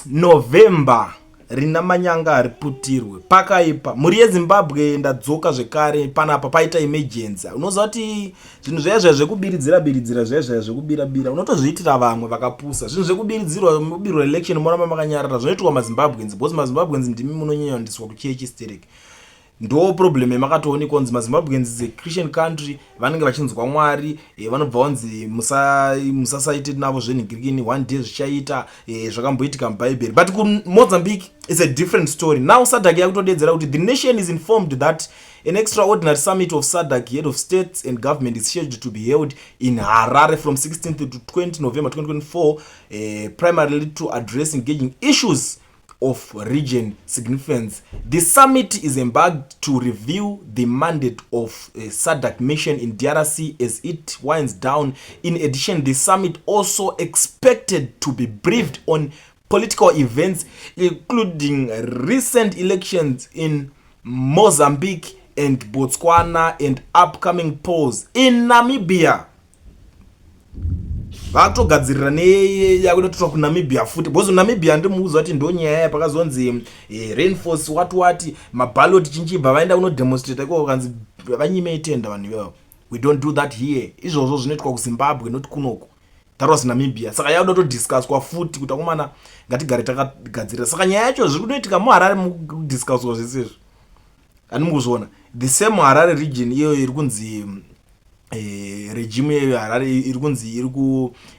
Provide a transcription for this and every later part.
November rina manyanga hariputirwe. Pakaipa mhuri yeZimbabwe, ndadzoka zvekare panapa. Paita emergency. Unoziva kuti zvinhu zvaya zvaya zvekubiridzira biridzira, zvaya zvaya zvekubira bira, unotozviitira vamwe vakapusa. Zvinhu zvekubiridzirwa, mubirwa election, moramba makanyarara. Zvinoitwa maZimbabweans because maZimbabweans ndimi munonyanyandiswa kuchechi sterek. Ndo problem yamakatoonekwa kunzi maZimbabweans is a Christian country. Vanenge vachinzwa Mwari, vanobva vanzi musasaite navo zvenhingirikini. One day zvichaita, zvakamboitika muBhaibheri. But kuMozambique is a different story now. SADC yakutodedzera kuti the nation is informed that an extraordinary summit of SADC head of states and government is scheduled to be held in Harare from 16th to 20 November 2024, primarily to address engaging issues of region significance. The summit is embarked to review the mandate of SADC mission in DRC as it winds down. In addition, the summit also expected to be briefed on political events, including recent elections in Mozambique and Botswana and upcoming polls in Namibia. Vakutogadzirira neyakutoitwa kuNamibia futi, because Namibia ndimuudza kuti ndo nyaya yapakazonzi reinforce wati wati maballot chinchibva vaenda kunodemonstrata ikoko, kanzi vanyime itenda vanhu ivavo. We don't do that here. Izvozvo zvinoitwa kuZimbabwe, not kunoku. That was Namibia. Saka yakuda kutodiscusswa futi kuti akomana, ngatigare takagadzirira. Saka nyaya yacho zviri kutoitika muHarare, mukudiscusswa zvese izvo. Hani mukuzviona the same Harare region iyoyo iri kunzi regime iyoyo, Harare iri kunzi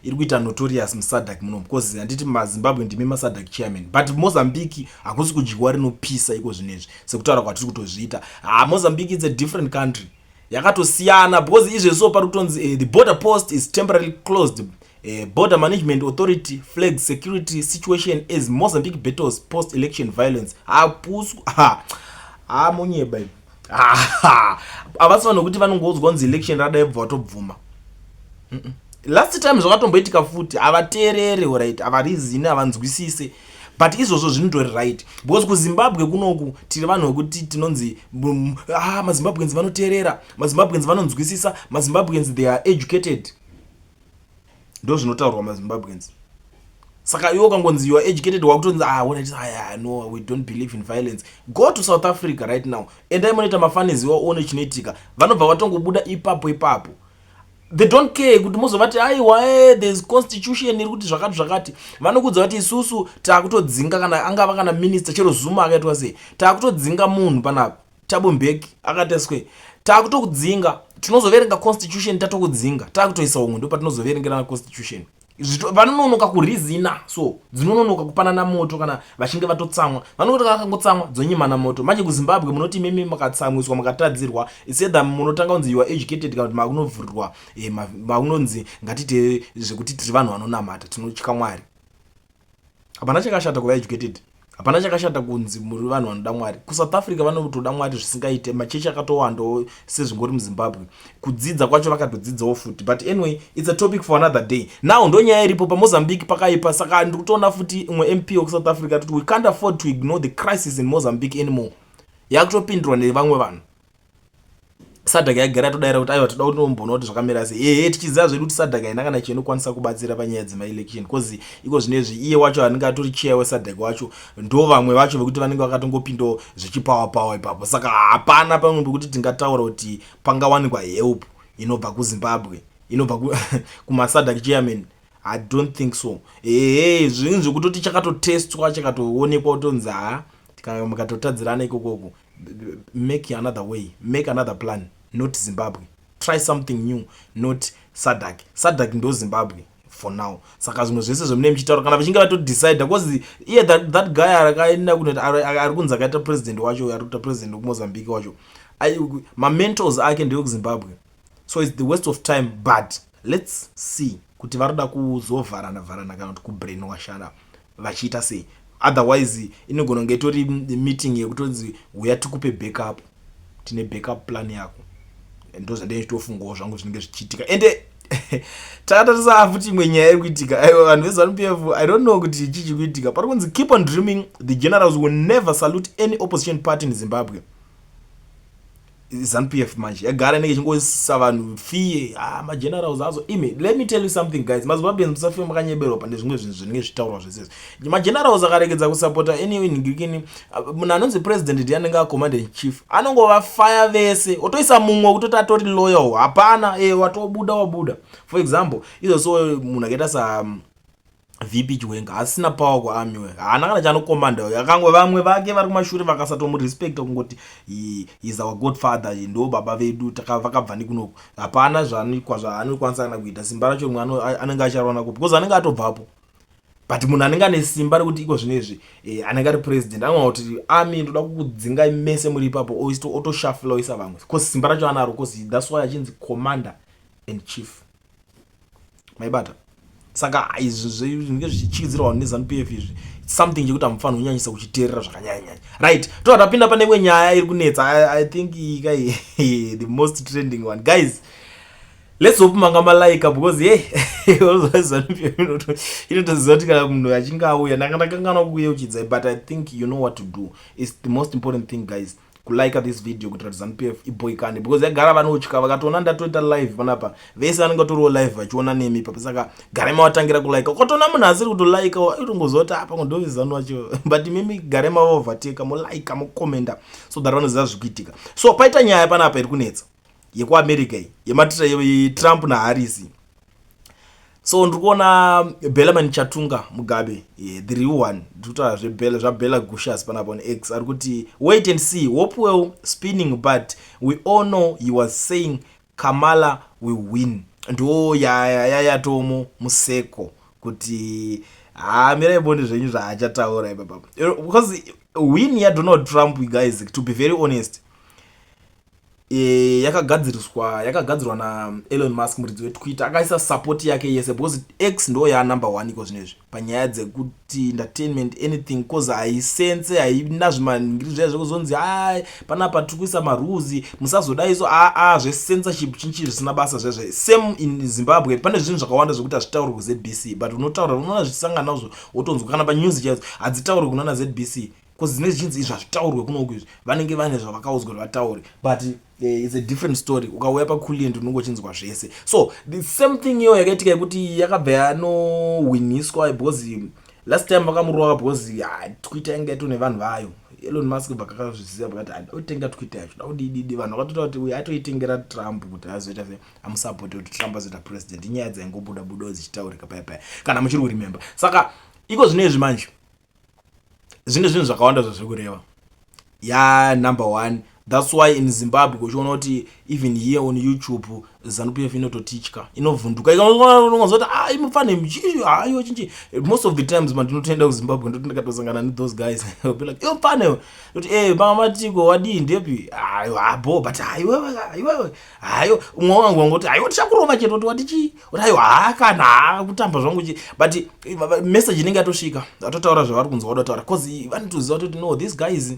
iri kuita notorious muSADC muno, because handiti maZimbabwe ndimi maSADC chairman. But Mozambique hakusi kudyiwa rinopisa iko zvinezvi, sekutaura kwatiri kutozviita. Ha, Mozambique is a different country, yakatosiyana, because izvezvo pari kutonzi the border post is temporarily closed. Border Management Authority flags security situation as Mozambique battles post election violence. Hapusu ha munyeba, havasi vanhu vekuti vanongoudzwa kunzi election radai bva vatobvuma. Last time zvakatomboitika futi. Havateerere, right? Havarizini, havanzwisise, but izvozvo zvinotori right, because kuZimbabwe kunoku tiri vanhu vekuti tinonzi, ah, maZimbabweans vanoteerera, maZimbabweans vanonzwisisa, maZimbabweans, they are educated. Ndo zvinotaurwa maZimbabweans. Saka iwe ukangonzi you are educated, wakutonzi, ah, alright, ah, no, we don't believe in violence. Go to South Africa right now, endai munoita mafaniziwa, uone chinoitika. Vanobva vatongobuda ipapo ipapo. They don't care kuti mozovati aiwa, there's constitution iri kuti zvakati zvakati. Vanokudza kuti isusu taakutodzinga kana angava kana minister, chero Zuma akaitwa sei, taakutodzinga munhu panapa. Thabo Mbeki akateswe, taakutokudzinga, tinozoverenga constitution tatokudzinga, taakutoisa umwe, ndo patinozoverengerana constitution. Vanononoka kurizina, so dzinononoka kupanana moto kana vachinge vatotsamwa. Vanoti vakangotsamwa dzonyimana moto. Manje kuZimbabwe munoti imimi makatsamwiswa, makatadzirwa, isedha munotanga kunzi you are educated, kana kuti makunovhurirwa, makunonzi ngatite zvekuti tiri vanhu vanonamata, tinotya Mwari. Hapana chakashata kuva educated, hapana chakashata kunzi muri vanhu vanoda Mwari. KuSouth Africa vanotoda Mwari zvisingaite, machechi akatowandawo sezvingori muZimbabwe. Kudzidza kwacho vakatodzidzawo futi. But anyway, it's a topic for another day. Now ndo nyaya iripo paMozambique, pakaipa. Saka ndiri kutoona futi imwe MP wekuSouth Africa kuti we can't afford to ignore the crisis in Mozambique anymore. Yakutopindurwa nevamwe vanhu. SADC yagara yatodaira kuti aiwa, toda kutomboona kuti zvakamira sei. Ehe, tichiziva zvedu kuti SADC haina kana chinokwanisa kubatsira panyaya dzemaelection, because iko zvinezvi iye wacho anenge atori chair weSADC wacho ndo vamwe vacho vekuti vanenge vakatongopindawo zvechipower power ipapo. Saka hapana pamwe pekuti tingataura kuti pangawanikwa help inobva kuZimbabwe, inobva kumaSADC chairman. I don't think so. Ehe, zvinhu zvekutoti chakatotestwa, chakatoonekwa kutonzi ha, mukatotadzirana ikokoko, make another way, make another plan, not Zimbabwe. Try something new, not SADC. SADC ndo Zimbabwe for now. Saka zvimwe zvese zvemunee muchitaura, kana vachinge vatodecide, because iye that guy akaenda kunoti ari kunzi akaita president wacho, ari kuita president wekuMozambique wacho, mamentors ake ndewekuZimbabwe. So it's the waste of time. But let's see kuti varoda kuzovharana vharana kana kuti kubrainwashana vachiita sei. Otherwise inogona kunge itori meeting yekutonzi uya tikupe backup, tine backup plan yako. Ndo zvandee ndichitofungawo zvangu zvinenge zvichiitika. Ende takatarisa futi imwe nyaya iri kuitika. Aiwa, vanhu veZANU PF, I don't know kuti chii chiri kuitika. Pari kunzi keep on dreaming, the generals will never salute any opposition party in Zimbabwe. ZANU PF manje yagara inenge ichingoisa vanhu fear. Ah, magenerals azo imi, let me tell you something, guys. MaZimbabweans, musafe makanyeberwa pane zvimwe zvinhu zvinenge zvichitaurwa zvese izvi. Magenerals akaregedza kusapota anyway ngirikini, munhu anonzi president ndiye anenge acommander in chief, anongovafaya vese, otoisa mumwe kutoti atori loyal. Hapana e watobuda wabuda. For example, izvo so munhu akaita sa VP Chiwenga asina power kuarmy, we haana kana chaanokomanda. Akangwe vamwe vake vari kumashure vakasatomurespecta, kungoti is our godfather, ndo baba vedu, vakabva nekunoku, hapana zvaanokwanisa kana kuita. Simba racho rimwe anenge acharwana kupi? Because anenge atobvapo. But munhu anenge ane simba rekuti iko zvinezvi anenge ari president anogona kuti army ndoda kukudzingai mese muri ipapo, otoshafula, oisa vamwe, because simba racho anaro, because that's why achinzi commander in chief. Maibata? Saka izvi zvinenge zvichichikidzirwa neZANU PF izvi, something chekuti hamufaniri kunyanyisa kuchiteerera zvakanyanyanyanya. Right, toda tapinda pane imwe nyaya iri kunetsa. I think ikai the most trending one. Guys, let's hope manga malaika, because ye ZANU PF inotoziva kuti kana munhu achinge auya, ndanga ndakanganwa kuyeuchidzai, but I think you know what to do. Is the most important thing, guys, kulike this video kuitira kuti ZANU PF iboikane, because yagara vanotya. Vakatoona ndatoita live panapa, vese vanenge vatoriwo live vachiona nemi ipapo. Saka garai mavatangira kulike. Ukatoona munhu asiri kutolika, itongoziva kuti apa ndovezanu wacho. But imimi garai mavaovateka, molika, mokomenda, so that vanoziva zviri kuitika. So paita nyaya panapa iri kunetsa yekuAmerica iyi, yemaTrump naHarris. So ndiri kuona Belaman Chatunga Mugabe, the real one, ndiri kutaura zvaBela Gushas panapa on X, ari kuti, "Wait and see, Hopewell spinning, but we all know he was saying Kamala will win." Ndo yayatomo museko kuti hamirai bonde zvenyu zvaachataura ipapa, because win yaDonald Trump, guys, to be very honest, yakagadziriswa, yakagadzirwa naElon Musk, muridzi weTwitter. Akaisa support yake yese, because X ndo yanumber one iko zvinezvi panyaya dzekuti entertainment, anything, cause haisense, haina zvimaningiri zviya zvekuzonzi ai panapa tiri kuisa marules, musazodai. So aa zvecensorship chinchi zvisina basa zvezve. Same in Zimbabwe, pane zvinhu zvakawanda zvekuti hazvitaurwi kuZBC, but unotaura, unoona zvichisangana nazvo, wotonzwa kana panews chaidzo hadzitaurwi kunana ZBC, because dzine zvichinzi izvi hazvitaurwe kunoku. Izvi vanenge vane zvavakaudzwa kuti vataure, but it's a different story. Ukauya paCulient unonge uchinzwa zvese. So the same thing iyo yakaitika yekuti yakabva yanohwiniswa, because last time vakamurova, because Twitter yanga yato nevanhu vayo. Elon Musk vakakazviziva, vakati otenga Twitter yacho, dakudididi. Vanhu vakatoita kuti uyu atoitengera Trump kuti azoita se amusapote kuti Trump azoita president. Inyaya dzaingobuda budawo dzichitaurika paya paya, kana muchiri kuremember. Saka iko zvino manje zvine zvinhu zvakawanda zvazviri kureva ya number one. That's why in Zimbabwe uchiona kuti even here on YouTube, ZANU PF inototitya, inovhunduka ikanzwa kuti ah, imufane hayo chinchi. Most of the times mandinotoenda kuZimbabwe, ndoti ndikatosangana nethose guys, be like, "Iwe mufane," kuti e mamatiko wadii, ndepi abo, but haiwewe, iwewe hayo umwe wangu wangoti, "Haiwa, tichakurova chete." Kuti wati kuti aiwa, ha, kana ha kutamba zvangu chi, but message inenge yatosvika, atotaura zvavari kunzwa kuda kutaura, because vanotoziva kuti no, these guys,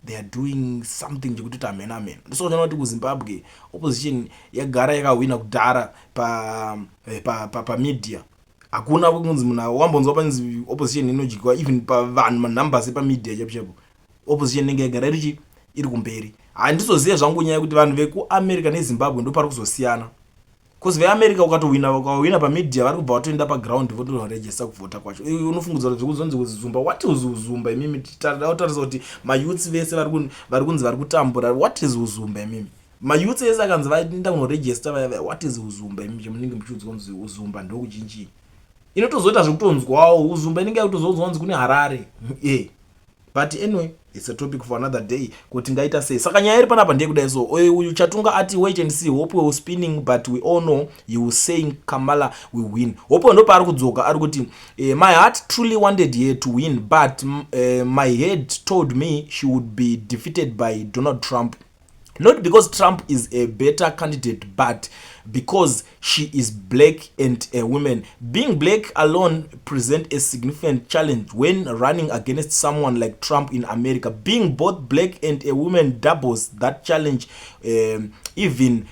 they are doing something chekuti amen, amen. Ndosaka kuti kuZimbabwe opposition yagara yakahwina kudhara pamedia. Pa hakuna kunzi munhu wambonzwa panzi opposition inodyiwa. Even pavanhu, manumbers epamedia chaipo chaipo, opposition inenge yagara irichi iri kumberi. Handizozive zvangu nyaya yekuti vanhu vekuAmerica neZimbabwe ndo pari kuzosiyana, because veAmerica ukatohwina, ukahwina pamedia, vari kubva vatoenda paground, votoregista kuvhota kwacho. Unofungudza kuti zvekuzonzi kuzumba, what is uzumba imimi? Tatarisa kuti mayouths vese vari kunzi vari kutambura, what is uzumba imimi? Mayouths ese akanzi vaenda kunoregista, what is uzumba imimi? Chemunenge muchiudzwa kunzi uzumba ndokuchinchii, inotozoita zvekutonzwawo uzumba, inenge yakutozonzwa kunzi kune Harare e. But anyway, it's a topic for another day, kuti ngaita sei. Saka nyaya iri panapa ndeyekudai. So uyu Chatunga ati, "Wait and see, Hopewell spinning, but we all know he was saying Kamala will win." Hopewell ndopaari kudzoka, ari kuti, "My heart truly wanted her to win, but my head told me she would be defeated by Donald Trump, not because Trump is a better candidate, but because she is black and a woman. Being black alone present a significant challenge when running against someone like Trump in America. Being both black and a woman doubles that challenge. Even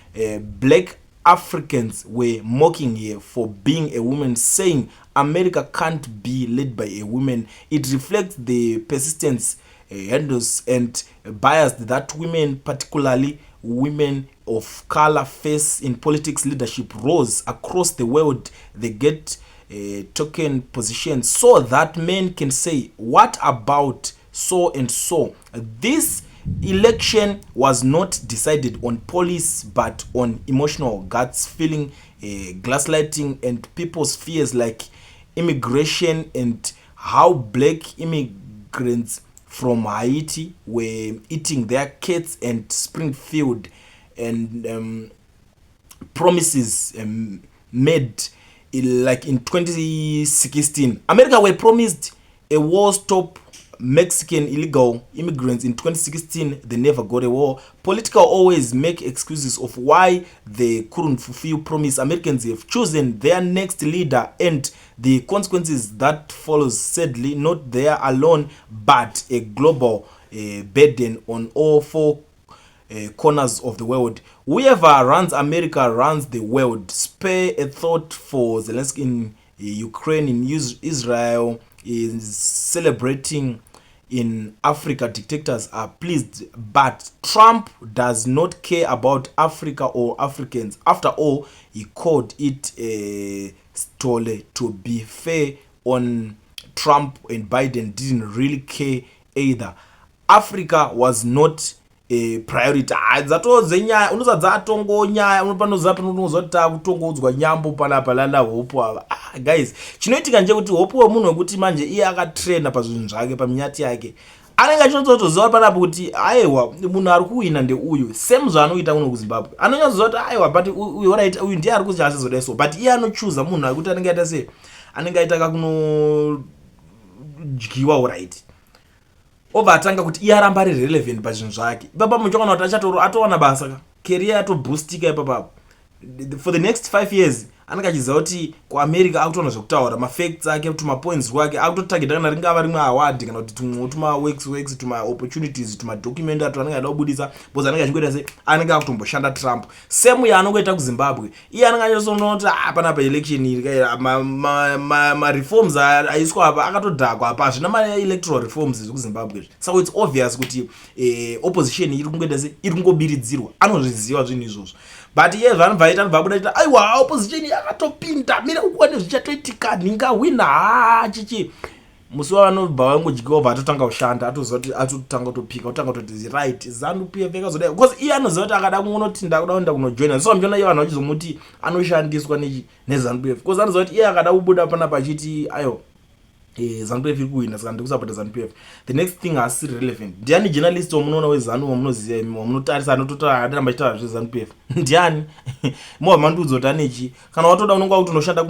black Africans were mocking her for being a woman, saying America can't be led by a woman. It reflects the persistence Handles and biased that women, particularly women of color, face in politics leadership roles across the world. They get token positions so that men can say, "What about so and so?" This election was not decided on policy but on emotional guts feeling, gaslighting and people's fears like immigration and how black immigrants from Haiti were eating their cats and Springfield, and promises made like in 2016. America were promised a wall, stop Mexican illegal immigrants in 2016. They never got a wall. Political always make excuses of why they couldn't fulfill promise. Americans have chosen their next leader and the consequences that follows, sadly not there alone but a global burden on all four corners of the world. Whoever runs America runs the world. Spare a thought for Zelensky in Ukraine, in Israel is celebrating, in Africa dictators are pleased, but Trump does not care about Africa or Africans. After all, he called it a stole. To be fair on Trump, and Biden didn't really care either. Africa was not a priority. Dzatoo dzenyaya unoza dzatongo nyaya unopanoziva panonoziva kuti takutongoudzwa nyambo panapa lana Hope ava. Ah, guys, chinoitika ndechekuti Hope wemunhu wekuti manje iye akatraina pazvinhu zvake, paminyati yake, anenge achinototoziva panapa kuti aiwa, munhu ari kuwina ndeuyu. Same zvaanoita kuno kuZimbabwe, anonyatsoziva kuti aiwa, but uyu, right, uyu ndiye ari kuti achizodai so, but iye anochuza munhu akuti anenge aita sei, anenge aita kakunodyiwa, right, obva atanga kuti iye aramba ari relevant pazvinhu zvake. Ipapa muchiona kuti achatoro atowana basa ka, career yatobhoostika ipapapo for the next 5 years. Anenge achiziva kuti kuAmerica akutoona zvekutaura, mafacts ake, tumapoints twake akutotargeta, kana ringava rimwe award kana kuti tumwewo tumaworks works, tumaopportunities, tumadocumentary twanenge achida kubudisa, because anenge achingoita se anenge akutomboshanda Trump. Same yaanongoita kuZimbabwe, iye anenge achitoona kuti ah, panapa election iri, mareforms aiswa apa akatodhakwa apa, hazvina maelectoral reforms zvekuZimbabwe izvi. Saka it's obvious kuti opposition iri kungoita se iri kungobiridzirwa. Anozviziva zvinhu izvozvo, but iye zvaanobva aita, anobva abuda achiti aiwa, opposition yakatopinda, mira ukuone zvichatoitika, ndingawina ha chichi. Musi wavanobva vangodyiwa, bva atotanga kushanda, atoziva kuti atotanga kutopika, otanga kutoti right, ZANU PF yakazodai, because iye anoziva kuti akada kungonoti ndakuda kuenda kunojoina. So muchiona iye vanhu vachizomuti anoshandiswa neZANU PF, because anoziva kuti iye akada kubuda panapa achiti ayo, ZANU PF iri kuwina, saka ndikusapota ZANU PF, the next thing haasiri relevant. Ndiani journalist wamunoona weZANU wamunoziva, wamunotarisa, anototaura atiramba achitaura zveZANU PF? Ndiani? Mobva mandiudza kuti anechi. Kana watoda unonga kuti unoshanda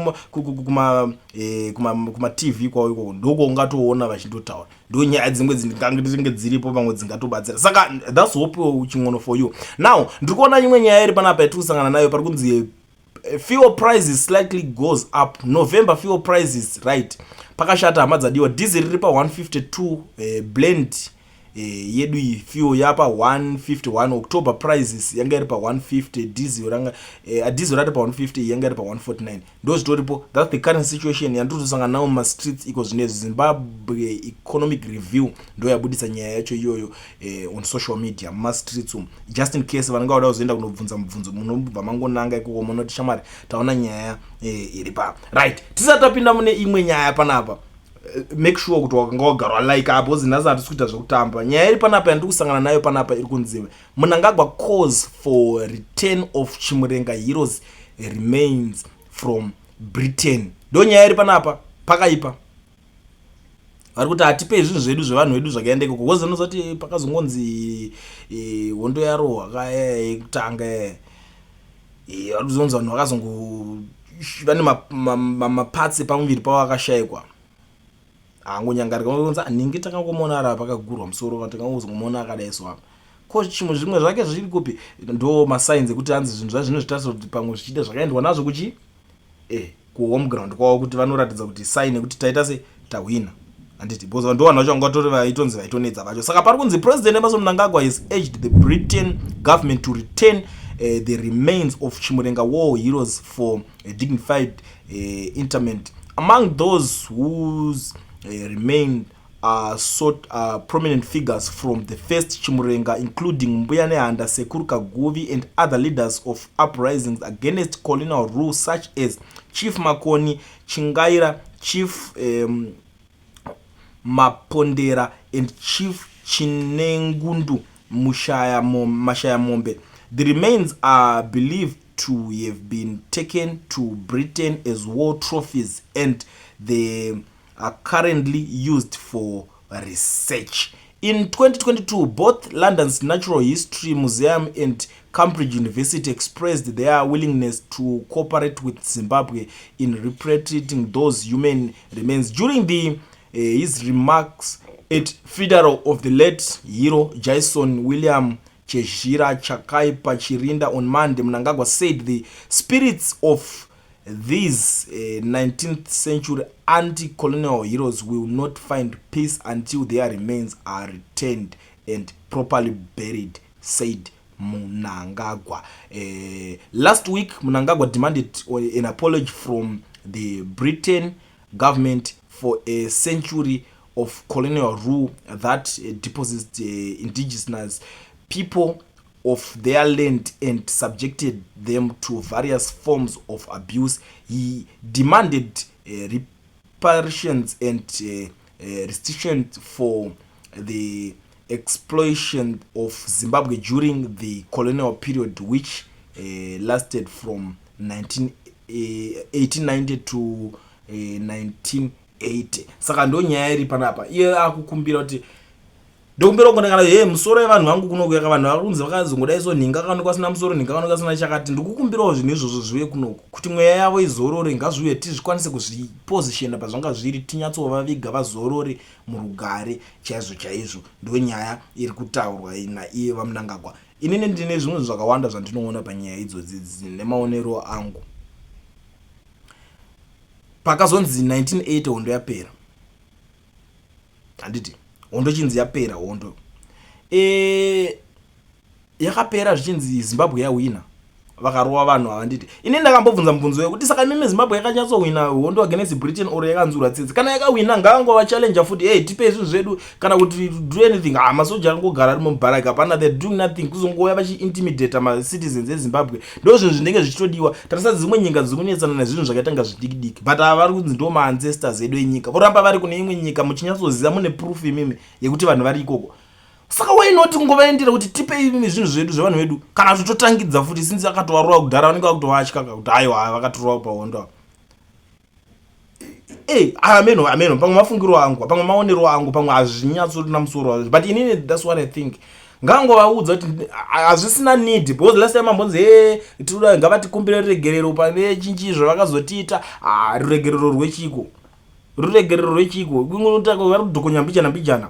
kumaTV kwavo ikoko, ndoko ungatoona vachindotaura. Ndo nyaya dzimwe dzinenge dziripo, pamwe dzingatobatsira. Saka that's Hope Chin'ono for you. Now ndiri kuona imwe nyaya iri panapa yatiri kusangana nayo, pari kunzi fuel prices slightly goes up, November fuel prices, right. Pakashata, hama dzadiwa. Diesel riri pa152, blend yedu iyi fuel yapa 151. October prices yanga iri pa150, diesel ranga diesel rati pa150, yanga iri pa149. Ndo zvitoripo, that's the current situation yandiri kutosangana nawo mumastreets iko zvinezvi. Zimbabwe Economic Review ndo yabudisa nyaya yacho iyoyo on social media, mumastreets umu. Just in case vanenge vada kuzoenda kunobvunza mubvunzo, munobva mangonanga ikoko, munoti shamwari, taona nyaya iri pa right. Tisati tapinda mune imwe nyaya panapa, make sure kuti wakanga wagarwa like apo, because nhasi hatisi kuita zvekutamba. Nyaya iri panapa yandiri kusangana nayo panapa iri kunzi Mnangagwa calls for return of Chimurenga heroes remains from Britain. Ndo nyaya iri panapa. Pakaipa, vari kuti hatipei zvinhu zvedu zvevanhu vedu zvakaenda ikoko, because unozoti pakazongonzi hondo yarohwa kaya yekutanga, vari kuzonzi vanhu vakazongo vane mapatsi epamuviri pavo akashayikwa, hangonyangarika. Unonzi nhingi takangomuona ari apa akagurwa musoro, takangozomuona akadai so apa, ko chimwe zvimwe zvake zviri kupi? Ndo masigns ekuti hanzi zvinhu zvazvino zvitarisa kuti pamwe zvichiita zvakaendwa nazvo kuchi kuhome ground kwavo, kuti vanoratidza kuti sign yekuti taita se tahwina, handiti? Because ndo vanhu vacho vangatori vaitonzi vaitonetsa vacho. Saka pari kunzi President Emmerson Mnangagwa has urged the Britain government to return the remains of Chimurenga war heroes for a dignified interment. Among those whose remain Sought prominent figures from the first Chimurenga, including Mbuya Nehanda, Sekuru Kaguvi, and other leaders of uprisings against colonial rule, such as Chief Makoni Chingaira, Chief Mapondera, and Chief Chinengundu Mashayamombe. The remains are believed to have been taken to Britain as war trophies and they are currently used for research. In 2022, both London's Natural History Museum and Cambridge University expressed their willingness to cooperate with Zimbabwe in repatriating those human remains. During his remarks at funeral of the late hero Jason William Chezhira Chakaipa Chirinda on Monday, Mnangagwa said the spirits of these 19th century anti-colonial heroes will not find peace until their remains are returned and properly buried, said Mnangagwa. Last week, Mnangagwa demanded an apology from the Britain government for a century of colonial rule that deposits indigenous people of their land and subjected them to various forms of abuse. He demanded reparations and restitution for the exploitation of Zimbabwe during the colonial period, which lasted from 1890 to 1980. Saka ndo nyaya iri panapa. Iye akukumbira kuti ndokumbira kuonekana he musoro yevanhu vangu kunoku. Vanhu vari kunzi vakazongodai so, nhinga akaonekwa asina musoro, nhinga akaonekwa asina chakati. Ndikukumbirawo zvinhu izvozvo zvive kunoku kuti mweya yavo izorore. Ngazviuye tizvikwanise kuzvipositiona pazvanga zviri, tinyatsovaviga vazorore murugare chaizvo chaizvo. Ndo nyaya iri kutaurwa naiye VaMnangagwa. Inini ndine zvimwe zvakawanda zvandinoona panyaya idzodzi nemaonero angu. Pakazonzi 1980 hondo yapera, handiti? Hondo chinzi yapera, hondo yakapera zvichinzi Zimbabwe yahwina, vakarova vanhu ava, handiti? Ini ndakambobvunza mubvunzo wekuti saka mimi Zimbabwe yakanyatsohwina hondo against Britain or yakanzurwa tsitsi? Kana yakahwina, ngavangova challenge futi, hey, tipe zvinhu zvedu kana kuti do anything. Ha, masoja angogara ari mubharaki, hapana, they're doing nothing. Kuzongouya vachiintimidata macitizens eZimbabwe, ndo zvinhu zvinenge zvichitodiwa. Tarisa dzimwe nyika dziri kunetsana nezvinhu zvakaita nga zvidiki diki, but ava vari kunzi ndo maancestors edu enyika, voramba vari kune imwe nyika. Muchinyatsoziva, mune proof imimi yekuti vanhu vari ikoko. Saka why not kungovaendera kuti tipei imi zvinhu zvedu zvevanhu vedu, kana kuti totangidza futi, since akatovarova kudhara, vanenge vakutovatya kuti aiwa, vakatorova pahondo ava. E, ameno, ameno, pamwe mafungiro angu, pamwe maonero angu, pamwe hazvinyatsorina musoro wazvo, but inini that's what I think. Ngangovaudza kuti hazvisina need, because last time ambonzi e tinoda ngavatikumbire ruregerero pane chinchi zvavakazotiita. Ruregerero rwechiko? Ruregerero rwechiko? Vari kudhokonya mbijana mbijana.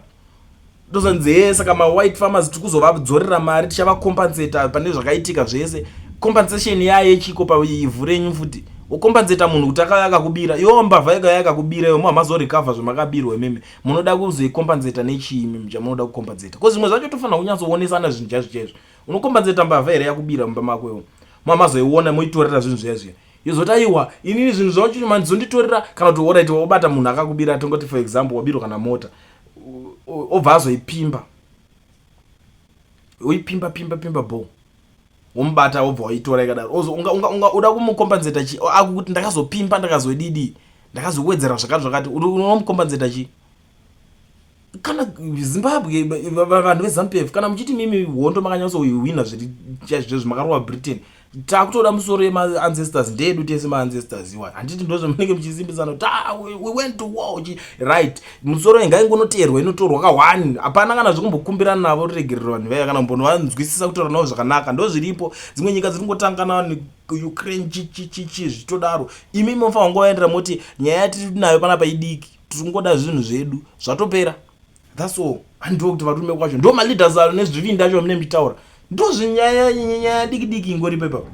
Tozanzi he, saka mawhite farmers tiri kuzovadzorera mari, tichavacompensata pane zvakaitika zvese. Compensation yaye chiko paivhu renyu futi? Wocompensata munhu kuti akauya akakubira iwo, mbavha ikauya akakubira iwe, muhamazorecover zvamakabirwa imimi. Munoda kuzoicompensata nechii imimi chamunoda kucompensata? Because zvimwe zvacho tofanira kunyatsoonesana zvinhu chaizvo chaizvo. Unocompensata mbavha here yakubira mumba mako iwo, muhamazoiona moitorera zvinhu zviya zviya, yozoti aiwa, inini zvinhu zvacho mandizonditorera? Kana kuti alright, wabata munhu akakubira, tongoti for example wabirwa kana mota, obva azoipimba, oipimba pimba pimba bo, womubata, wobva waitora ikadaro, uda kumucompensata chi? Akuti ndakazopimba, ndakazodidi, ndakazowedzera zvakati zvakati, unomucompensata chi? Kana Zimbabwe, vanhu veZANU PF, kana muchiti mimi hondo makanyatsohwina zviri chaizvo, makarova Britain, takutoda musoro yemaancestors ndeedu tese, maancestors iwa, handiti? Ndozvamunenge muchisimbisana kuti ah, we went to war, right? Musoro ingaingonoteerwa, inotorwa ka1. Hapana kana zvekumbokumbirana navo ruregerero vanhu vaya, kana kumbonovanzwisisa, kutaura navo zvakanaka. Ndo zviripo. Dzimwe nyika dziri kungotanga navanhu, Ukraine, chichichichi, zvichitodaro. Imi mofanira kungovaendera moti nyaya yatiri nayo panapa idiki, tiri kungoda zvinhu zvedu, zvatopera, that's all. Handiwo kuti varume kwacho ndo maleaders avo nezvivindi acho vamunenge muchitaura, ndozvinyaya nyaya diki diki ingoripo ipapo.